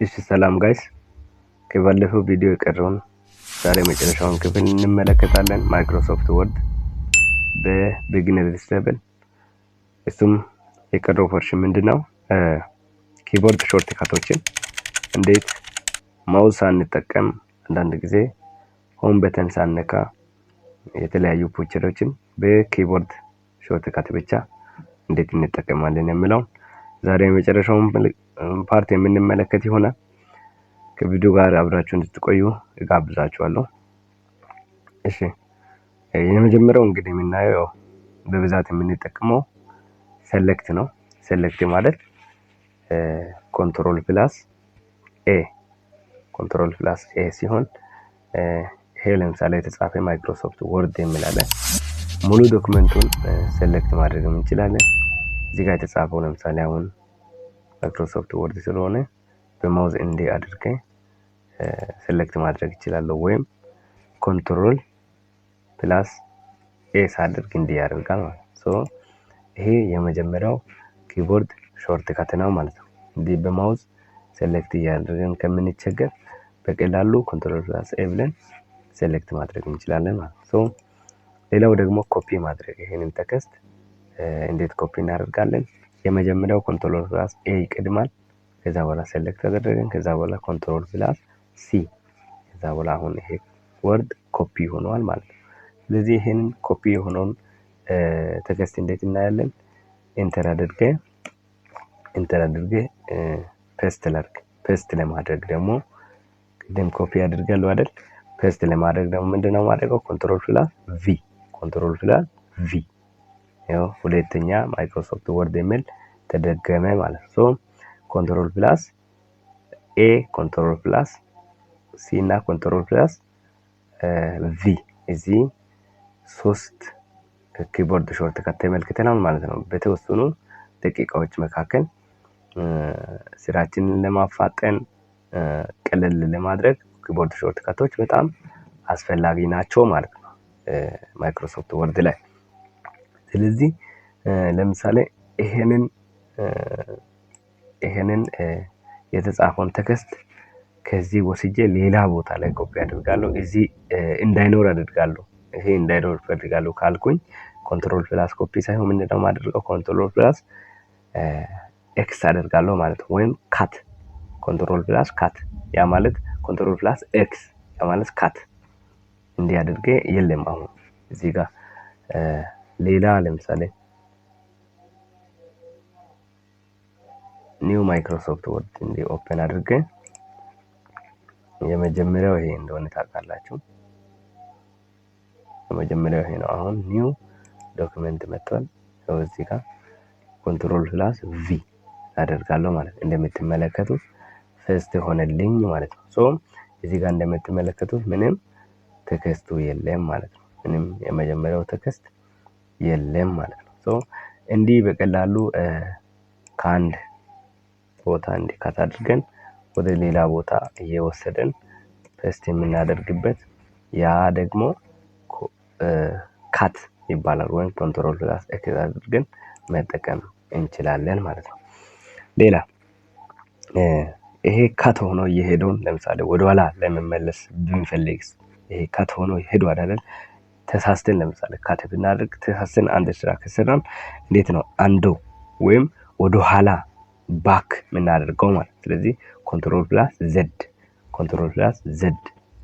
እሺ ሰላም guys፣ ከባለፈው ቪዲዮ የቀረውን ዛሬ መጨረሻውን ክፍል እንመለከታለን። Microsoft Word በ beginner level፣ እሱም የቀረው portion ምንድነው? Keyboard shortcut ኦችን እንዴት mouse ሳንጠቀም፣ አንዳንድ ጊዜ home button ሳንነካ የተለያዩ feature ኦችን በ keyboard shortcut ብቻ እንዴት እንጠቀማለን የሚለውን ዛሬ የመጨረሻውን part የምንመለከት ይሆናል። ከቪዲዮ ጋር አብራችሁ እንድትቆዩ እጋብዛችኋለሁ። እሺ፣ የመጀመሪያው እንግዲህ የምናየው በብዛት የምንጠቀመው select ነው። Select ማለት control plus A፣ control plus A ሲሆን ይሄ ለምሳሌ የተጻፈ Microsoft Word የሚል አለ። ሙሉ document ኡን select ማድረግ እንችላለን። እዚህ ጋር የተጻፈው ለምሳሌ አሁን Microsoft Word ስለሆነ በ mouse እንዲህ አድርጌ select ማድረግ እችላለሁ። ወይም control plus A ሳደርግ እንዲህ ያደርጋል ማለት ነው። So ይሄ የመጀመሪያው keyboard shortcut ነው ማለት ነው። እንዲህ በ mouse select እያደረግን ከምንቸገር በቀላሉ control plus A ብለን select ማድረግ እንችላለን ማለት ነው። So ሌላው ደግሞ ኮፒ ማድረግ፣ ይሄንን text እንዴት ኮፒ እናደርጋለን? የመጀመሪያው control plus A ይቀድማል። ከዛ በኋላ select አደረግን። ከዛ በኋላ control plus C። ከዛ በኋላ አሁን ይሄ word copy ሆኗል ማለት ነው። ስለዚህ ይሄንን ኮፒ የሆነውን text እንዴት እናያለን? Enter አድርጌ paste ላድርግ። Paste ለማድረግ ደግሞ ቅድም ኮፒ አድርጋለሁ አይደል? Paste ለማድረግ ደግሞ ምንድነው የማደርገው? Control plus V፣ control plus V። ያው ሁለተኛ Microsoft Word የሚል ተደገመ ማለት ነው። So control plus A፣ control plus C እና control plus V፣ እዚህ ሶስት keyboard shortcut ተመልክተናል ማለት ነው። በተወሰኑ ደቂቃዎች መካከል ስራችንን ለማፋጠን፣ ቀለል ለማድረግ keyboard shortcut ኦች በጣም አስፈላጊ ናቸው ማለት ነው Microsoft Word ላይ። ስለዚህ ለምሳሌ ይሄንን የተጻፈውን text ከዚህ ወስጄ ሌላ ቦታ ላይ ኮፒ አደርጋለሁ። እዚህ እንዳይኖር አደርጋለሁ። ይሄ እንዳይኖር እፈልጋለሁ ካልኩኝ control plus copy ሳይሆን ምንድነው የማደርገው? Control plus X አደርጋለሁ ማለት ነው። ወይም cut፣ control plus cut፣ ያ ማለት control plus X፣ ያ ማለት cut። እንዲህ አድርጌ የለም። አሁን እዚህ ጋር ሌላ ለምሳሌ new Microsoft Word እንዲህ open አድርጌ፣ የመጀመሪያው ይሄ እንደሆነ ታውቃላችሁ። የመጀመሪያው ይሄ ነው። አሁን new document መጥቷል። ያው እዚህ ጋር control plus V አደርጋለሁ ማለት ነው። እንደምትመለከቱት paste ሆነልኝ ማለት ነው። So እዚህ ጋር እንደምትመለከቱት ምንም text ኡ የለም ማለት ነው። ምንም የመጀመሪያው text የለም ማለት ነው። So እንዲህ በቀላሉ ከአንድ ቦታ እንዲህ cut አድርገን ወደ ሌላ ቦታ እየወሰድን paste የምናደርግበት ያ ደግሞ cut ይባላል። ወይም control plus X አድርገን መጠቀም እንችላለን ማለት ነው። ሌላ ይሄ cut ሆኖ እየሄደውን ለምሳሌ ወደኋላ ለመመለስ ብንፈልግስ? ይሄ cut ሆኖ ሄዷል አይደል? ተሳስተን ለምሳሌ cut ብናደርግ፣ ተሳስተን አንድ ስራ ከሰራን እንዴት ነው undo ወይም ወደኋላ back የምናደርገው ማለት? ስለዚህ control plus Z፣ control plus Z፣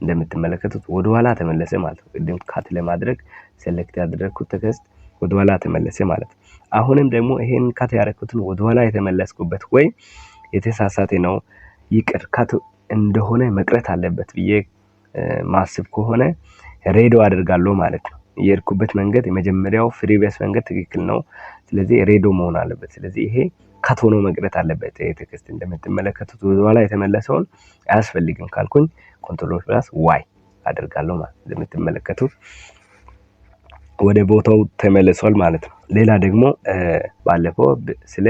እንደምትመለከቱት ወደኋላ ተመለሰ ማለት ነው። ቅድም cut ለማድረግ select ያደረግኩት text ወደኋላ ተመለሰ ማለት ነው። አሁንም ደግሞ ይሄን cut ያደረግኩትን ወደኋላ የተመለስኩበት ወይ የተሳሳተ ነው፣ ይቅር cut እንደሆነ መቅረት አለበት ብዬ ማስብ ከሆነ redo አደርጋለሁ ማለት ነው። የሄድኩበት መንገድ የመጀመሪያው previous መንገድ ትክክል ነው። ስለዚህ redo መሆን አለበት። ስለዚህ ይሄ cut ሆኖ መቅረት አለበት። ይሄ text እንደምትመለከቱት ወደኋላ የተመለሰውን አያስፈልግም ካልኩኝ control plus Y አደርጋለሁ ማለት ነው። እንደምትመለከቱት ወደ ቦታው ተመልሷል ማለት ነው። ሌላ ደግሞ ባለፈው ስለ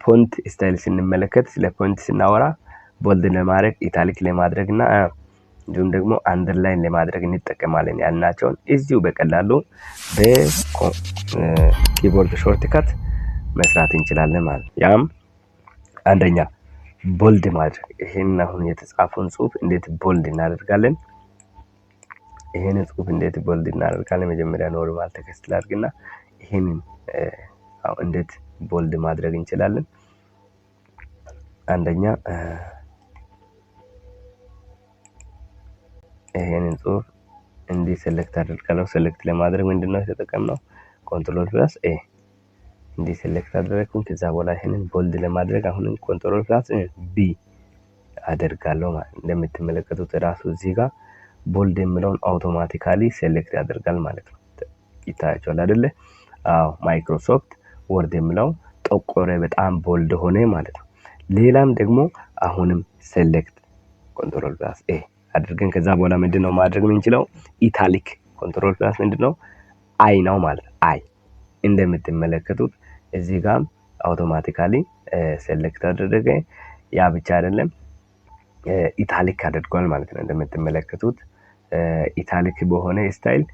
font style ስንመለከት፣ ስለ font ስናወራ bold ለማድረግ፣ italic ለማድረግ እና እንዲሁም ደግሞ underline ለማድረግ እንጠቀማለን ያልናቸውን እዚሁ በቀላሉ በ keyboard shortcut መስራት እንችላለን ማለት ነው። ያም አንደኛ Bold ማድረግ፣ ይሄን አሁን የተጻፈውን ጽሁፍ እንዴት bold እናደርጋለን? ይሄንን ጽሁፍ እንዴት bold እናደርጋለን? መጀመሪያ normal text ላድርግና ይሄንን እንዴት bold ማድረግ እንችላለን? አንደኛ ይሄንን ጽሁፍ እንዲህ select አደርጋለሁ። Select ለማድረግ ምንድነው የተጠቀምነው? Control plus A። እንዲህ select አደረግኩኝ። ከዛ በኋላ ይሄንን bold ለማድረግ አሁንም control plus B አደርጋለሁ ማለት ነው። እንደምትመለከቱት ራሱ እዚህ ጋር bold የሚለውን automatically select ያደርጋል ማለት ነው። ይታያችኋል አይደለ? አዎ፣ Microsoft Word የሚለው ጠቆረ፣ በጣም bold ሆነ ማለት ነው። ሌላም ደግሞ አሁንም select control plus A አድርገን ከዛ በኋላ ምንድነው ማድረግ የምንችለው? Italic control plus ምንድነው? I ነው ማለት ነው። I። እንደምትመለከቱት እዚህ ጋር automatically select አደረገ። ያ ብቻ አይደለም፣ italic አድርጓል ማለት ነው። እንደምትመለከቱት italic በሆነ style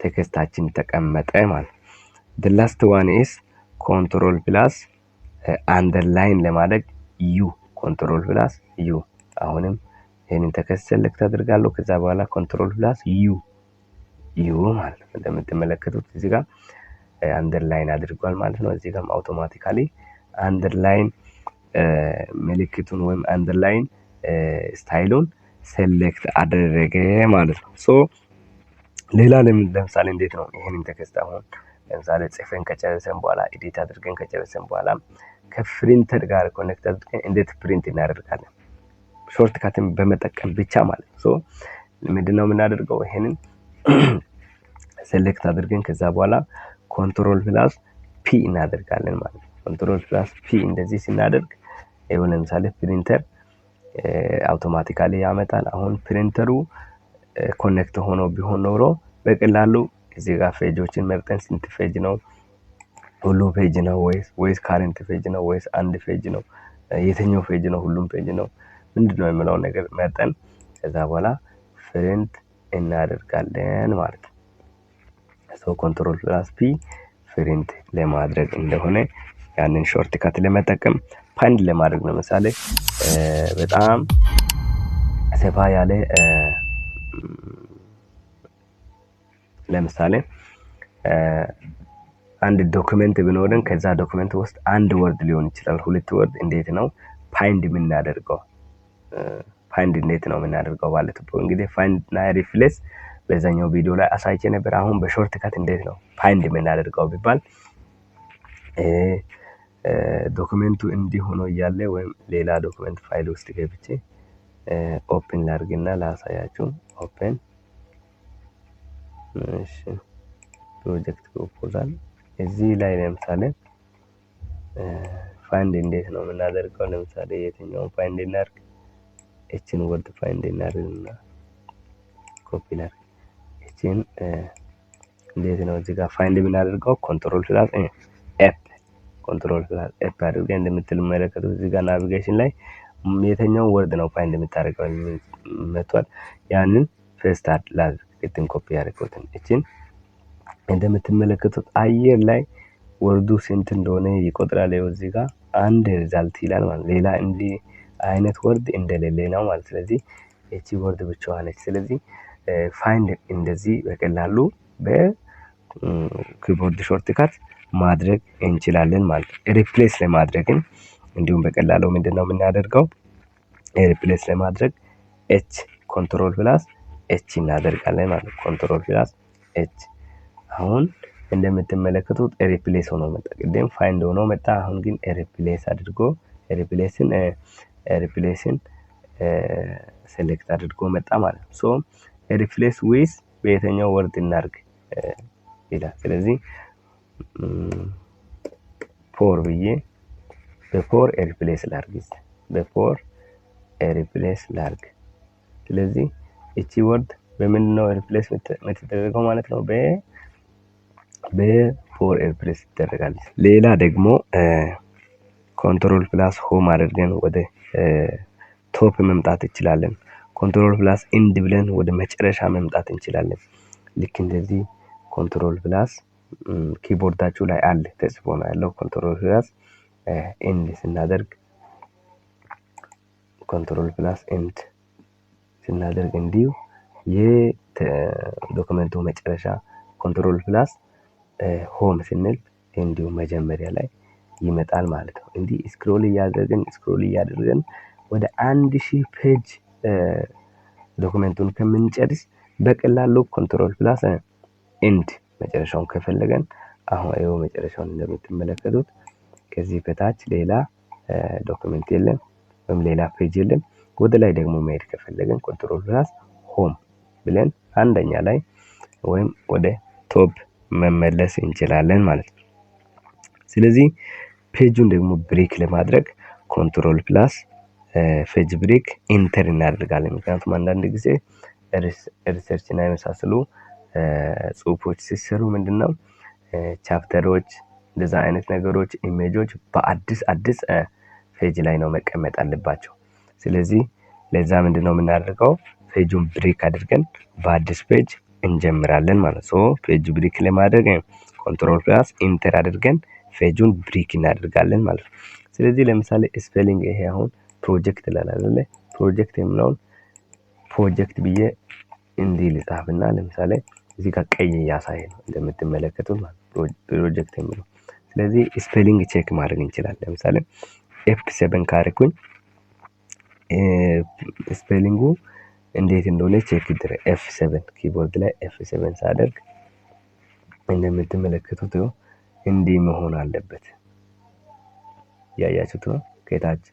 text ኣችን ተቀመጠ ማለት ነው። The last one is control plus underline ለማድረግ U፣ control plus U። አሁንም ይሄንን text select አድርጋለሁ። ከዛ በኋላ control plus U፣ U ማለት ነው። እንደምትመለከቱት እዚህ ጋር underline አድርጓል ማለት ነው። እዚህ ጋርም automatically underline ምልክቱን ወይም underline style ኡን select አደረገ ማለት ነው። So ሌላ ለምሳሌ እንዴት ነው ይሄንን text አሁን ለምሳሌ ጽፈን ከጨረሰን በኋላ፣ edit አድርገን ከጨረሰን በኋላ ከፕሪንተር ጋር connect አድርገን እንዴት print እናደርጋለን? Shortcut ን በመጠቀም ብቻ ማለት ነው። So ምንድነው የምናደርገው? ይሄንን select አድርገን ከዛ በኋላ control plus P እናደርጋለን ማለት ነው። Control plus P እንደዚህ ስናደርግ ይኸው ለምሳሌ printer automatically ያመጣል። አሁን printer ኡ connect ሆኖ ቢሆን ኖሮ በቀላሉ እዚህ ጋር page ኦችን መርጠን ስንት page ነው፣ ሁሉ page ነው ወይስ current page ነው ወይስ አንድ page ነው፣ የትኛው page ነው፣ ሁሉም page ነው፣ ምንድነው የሚለውን ነገር መርጠን ከዛ በኋላ print እናደርጋለን ማለት ነው። So control plus P print ለማድረግ እንደሆነ ያንን shortcut ለመጠቀም፣ find ለማድረግ ለምሳሌ በጣም ሰፋ ያለ፣ ለምሳሌ አንድ document ቢኖረን ከዛ document ውስጥ አንድ word ሊሆን ይችላል፣ ሁለት word፣ እንዴት ነው find የምናደርገው? Find እንዴት ነው የምናደርገው ማለት ነው። እንግዲህ find እና replace በዛኛው ቪዲዮ ላይ አሳይቼ ነበር። አሁን በ shortcut እንዴት ነው find የምናደርገው ቢባል document ኡ እንዲህ ሆኖ እያለ ወይም ሌላ document file ውስጥ ገብቼ open ላድርግና ላሳያችሁ። Open፣ እሺ፣ project proposal። እዚህ ላይ ለምሳሌ find እንዴት ነው የምናደርገው? ለምሳሌ የትኛውን find እናድርግ? እችን word find እናድርግና ኮፒ ላድርግ። እችን እንዴት ነው እዚህ ጋር find የምናደርገው? Control plus F፣ control plus F አድርገን እንደምትመለከቱት እዚህ ጋር navigation ላይ የትኛውን word ነው find የምታደርገው መጥቷል። ያንን paste ላድርግ፣ ቅድም ኮፒ ያደረኩትን እችን። እንደምትመለከቱት አየር ላይ word ኡ ስንት እንደሆነ ይቆጥራል። ይኸው እዚህ ጋር አንድ result ይላል ማለት ሌላ እንዲህ አይነት word እንደሌለ ነው ማለት። ስለዚህ እቺ word ብቻዋ ነች። ስለዚህ find እንደዚህ በቀላሉ በ keyboard shortcut ማድረግ እንችላለን ማለት ነው። Replace ለማድረግም እንዲሁም በቀላሉ ምንድነው የምናደርገው? Replace ለማድረግ H፣ control plus H እናደርጋለን ማለት ነው። Control plus H። አሁን እንደምትመለከቱት replace ሆኖ መጣ። ቅድም find ሆኖ መጣ። አሁን ግን replace አድርጎ replace ን select አድርጎ መጣ ማለት ነው። So replace with በየትኛው word እናድርግ ይላል። ስለዚህ four ብዬ በ four replace ላድርግ፣ በ four replace ላድርግ። ስለዚህ እቺ word በምንድን ነው replace የምትደረገው ማለት ነው? በ four replace ትደረጋለች። ሌላ ደግሞ control plus home አድርገን ወደ top መምጣት እንችላለን። Control plus end ብለን ወደ መጨረሻ መምጣት እንችላለን። ልክ እንደዚህ control plus keyboard ኣችሁ ላይ አለ፣ ተጽፎ ነው ያለው። Control plus end ስናደርግ Control plus end ስናደርግ እንዲሁ የ document ኡ መጨረሻ፣ control plus home ስንል እንዲሁ መጀመሪያ ላይ ይመጣል ማለት ነው። እንዲህ scroll እያደረግን scroll እያደረግን ወደ 1000 page document ኡን ከምንጨርስ በቀላሉ control plus end መጨረሻውን ከፈለገን አሁን ይኸው መጨረሻውን እንደምትመለከቱት ከዚህ በታች ሌላ document የለም ወይም ሌላ page የለም። ወደ ላይ ደግሞ መሄድ ከፈለግን control plus home ብለን አንደኛ ላይ ወይም ወደ top መመለስ እንችላለን ማለት ነው። ስለዚህ page ኡን ደግሞ break ለማድረግ control plus page break enter እናደርጋለን። ምክንያቱም አንዳንድ ጊዜ research እና የመሳሰሉ ጽሁፎች ሲሰሩ ምንድነው chapter ኦች፣ እንደዛ አይነት ነገሮች፣ image ኦች በአዲስ አዲስ page ላይ ነው መቀመጥ አለባቸው። ስለዚህ ለዛ ምንድነው የምናደርገው? Page ኡን break አድርገን በአዲስ page እንጀምራለን ማለት ነው። Page break ለማድረግ control plus enter አድርገን page ኡን break እናደርጋለን ማለት ነው። ስለዚህ ለምሳሌ spelling ይሄ አሁን ፕሮጀክት ይላል አይደለ? ፕሮጀክት የሚለውን ፕሮጀክት ብዬ እንዲህ ልጻፍና ለምሳሌ እዚህ ጋር ቀይ እያሳየ ነው እንደምትመለከቱት ማለት ፕሮጀክት የሚለው። ስለዚህ spelling check ማድረግ እንችላለን። ለምሳሌ F7 ካረኩኝ spelling ኡ እንዴት እንደሆነ check ይደረግ። F7 keyboard ላይ F7 ሳደርግ እንደምትመለከቱት እንዲህ መሆን አለበት። ያያችሁት ነው። ከታች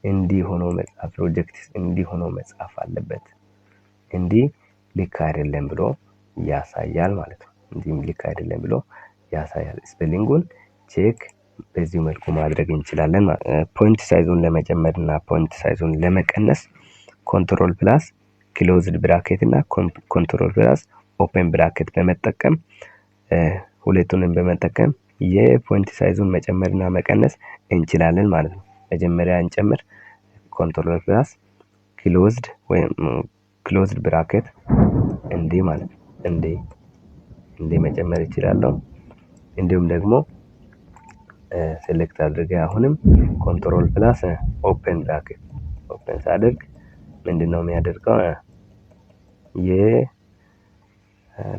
እንዲህ ሆኖ መጻፍ፣ ፕሮጀክት እንዲህ ሆኖ መጻፍ አለበት። እንዲህ ልክ አይደለም ብሎ ያሳያል ማለት ነው። እንዲህም ልክ አይደለም ብሎ ያሳያል። Spelling ኡን check በዚህ መልኩ ማድረግ እንችላለን። Font size ኡን ለመጨመር እና font size ኡን ለመቀነስ control plus closed bracket እና control plus open bracket በመጠቀም፣ ሁለቱንም በመጠቀም የ font size ኡን መጨመርና መቀነስ እንችላለን ማለት ነው። መጀመሪያ እንጨምር። Control plus closed ወይም closed bracket እንዲህ ማለት ነው። እንዲህ እንዲህ መጨመር እችላለሁ። እንዲሁም ደግሞ select አድርጌ አሁንም control plus open bracket open ሳደርግ ምንድነው የሚያደርገው? የ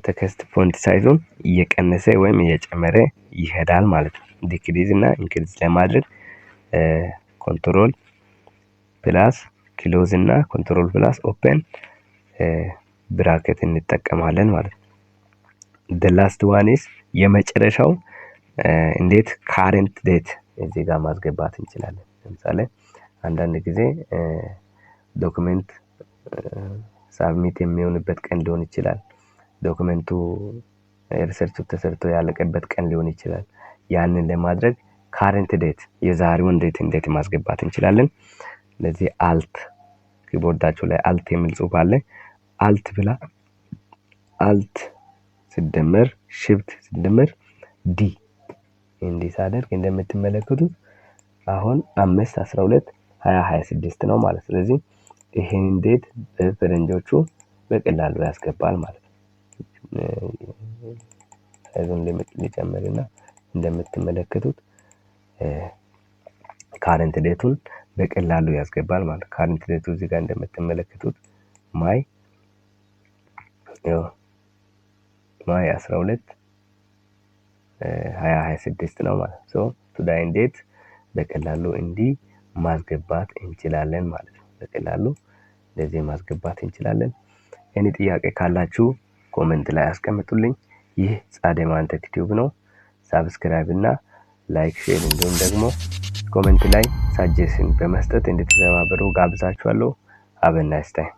text font size ኡን እየቀነሰ ወይም እየጨመረ ይሄዳል ማለት ነው። Decrease እና increase ለማድረግ control plus close እና control plus open bracket እንጠቀማለን ማለት ነው። The last one is የመጨረሻው እንዴት current date እዚህ ጋር ማስገባት እንችላለን። ለምሳሌ አንዳንድ ጊዜ document submit የሚሆንበት ቀን ሊሆን ይችላል። Document ኡ research ኡ ተሰርቶ ያለቀበት ቀን ሊሆን ይችላል። ያንን ለማድረግ current date የዛሬውን date እንዴት ማስገባት እንችላለን? ለዚህ alt keyboard ኣችሁ ላይ alt የሚል ጽሁፍ አለ። Alt ብላ alt ሲደመር shift ሲደመር D እንዲህ ሳደርግ እንደምትመለከቱት አሁን 5/12/2026 ነው ማለት። ስለዚህ ይሄን date በፈረንጆቹ በቀላሉ ያስገባል ማለት ነው። Size ኡን ሊጨምርና እንደምትመለከቱት current date ኡን በቀላሉ ያስገባል ማለት ነው። Current date ኡ እዚህ ጋር እንደምትመለከቱት May 12 2026 ነው ማለት ነው። Today date በቀላሉ እንዲህ ማስገባት እንችላለን ማለት ነው። በቀላሉ እንደዚህ ማስገባት እንችላለን። Any ጥያቄ ካላችሁ comment ላይ አስቀምጡልኝ። ይህ ጻደማን Tech Tube ነው። Subscribe እና like፣ share እንዲሁም ደግሞ comment ላይ suggestion በመስጠት እንድትተባበሩ ጋብዛችኋለሁ። Have a nice time.